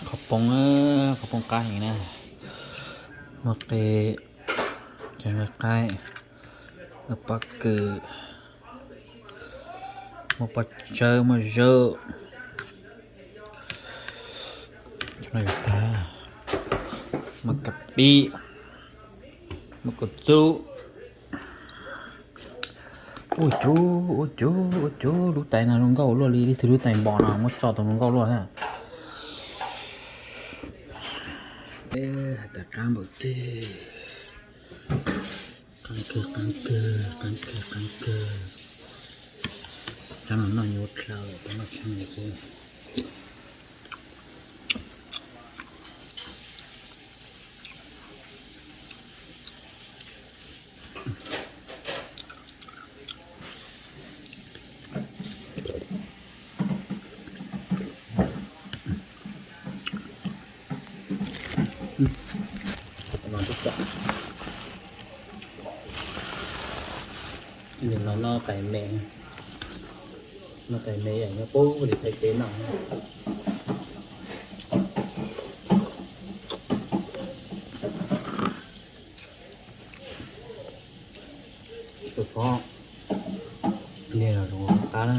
Qhov poob, qhov poob qab heev na. Muaj qe, cov nqaij qaib, muaj pob kws, muaj pob tsawb, muaj zaub, muaj kas pib, muaj kaum txub. Ua cuv, ua cuv, ua cuv, lub tais no zoo nkauj luaj li, leej twg lub tais npom no muab tso tau zoo nkauj luaj thiab. Hais tias qab npaum twg. Qab kawg, qab kawg, qab kawg, qab kawg. Tsab no noj nyuaj dlhau, tsab noj tshaj no xwb. Nws no noj tais me, noj tais me yam nyob puag tim Thaib teb no. Tus phob niag los zoo qab na.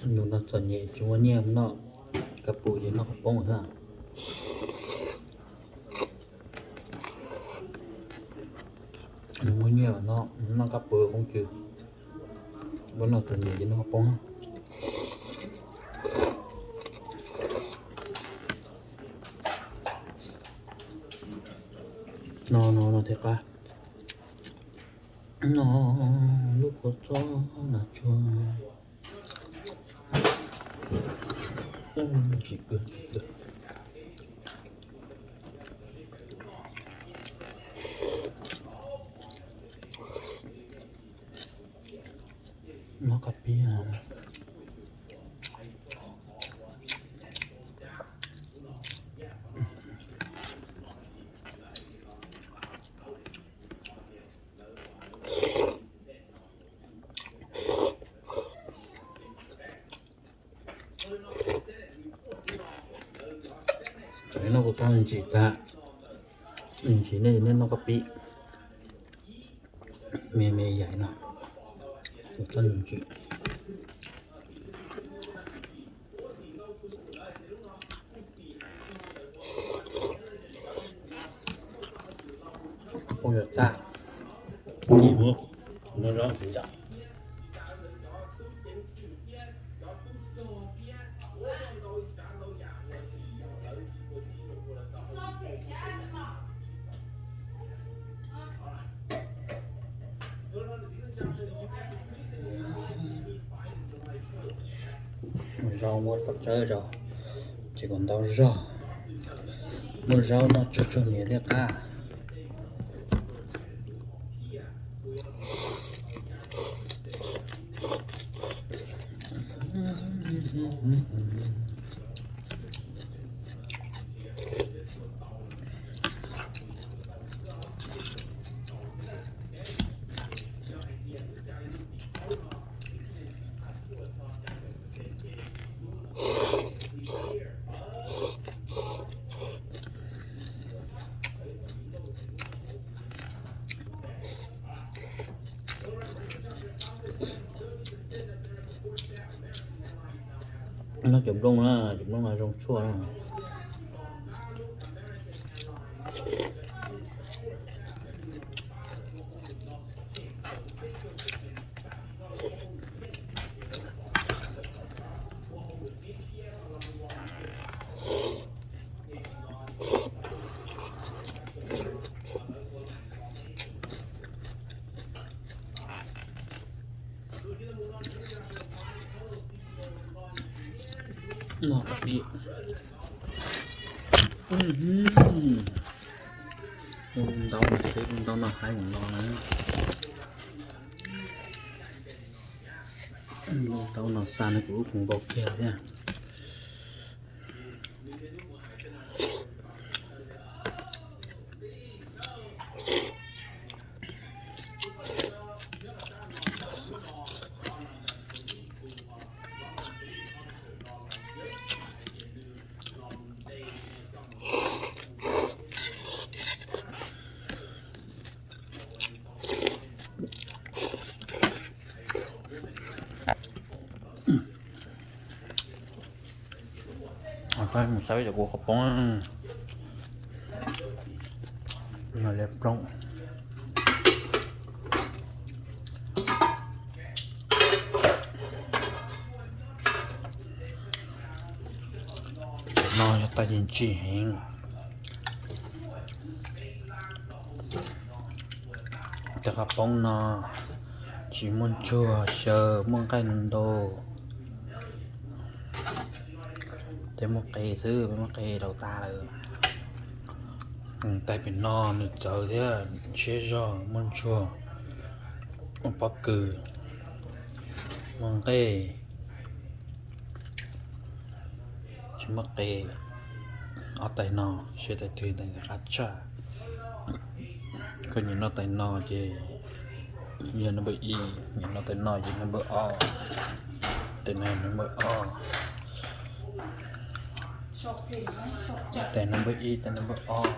Nus no txom nyem tsis muaj nyiaj noj, kab pus ces noj qhov poob xwb. Nws muaj nyiaj no noj kab pus koob tsw, muab noj txom nyem ces noj qhov poob. No no no thiaj qab. No lub kua txob no tsuag. Ntsim kawg, ntsim kawg. Noj kab pib. Tam no kuv txhob ntsim tag, ntsim nej, nej noj kab pib me me yaim no, kuv txhob ntsim. Poob yuav tag, ib muab noj zaub xwb yom. Zaub muab pov tsawb rau, ces kom ntau zog, muaj zaub noj tsuag tsuag niam thiaj qab. Noj cov nplooj na, cov nplooj no zoo tshuaj na. Noj kab pib. Ntau no xwb, ntau no haib mus no na. Ntau no xa nws kuv lub khoom npau kiag thiab. Mus saib cov kuv qhov poob no li ploog. No yog tais yeej tsis heev. Cov qhov poob no tsis muaj ntsuag xyaw, muaj nqaij ntau. Ces muaj qe xwb, peb muaj qe rau tas lawm. Tais pem no nws txawv thiab, siab zog, muaj ntsuag, muaj pob kws, muaj nqaij, tsis muaj qe. Ob tais no siab tais twg tais ntawd qab tshaj. Koj nyiam noj tais no ces yog number ib, nyiam noj tais no ces number ob, tais no number ob. Tais number ib, tais number ob.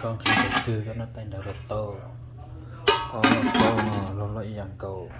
Koj nqhis tais twg koj noj tais ntawd los tau. Ob lub taub no loj loj ib yam nkaus.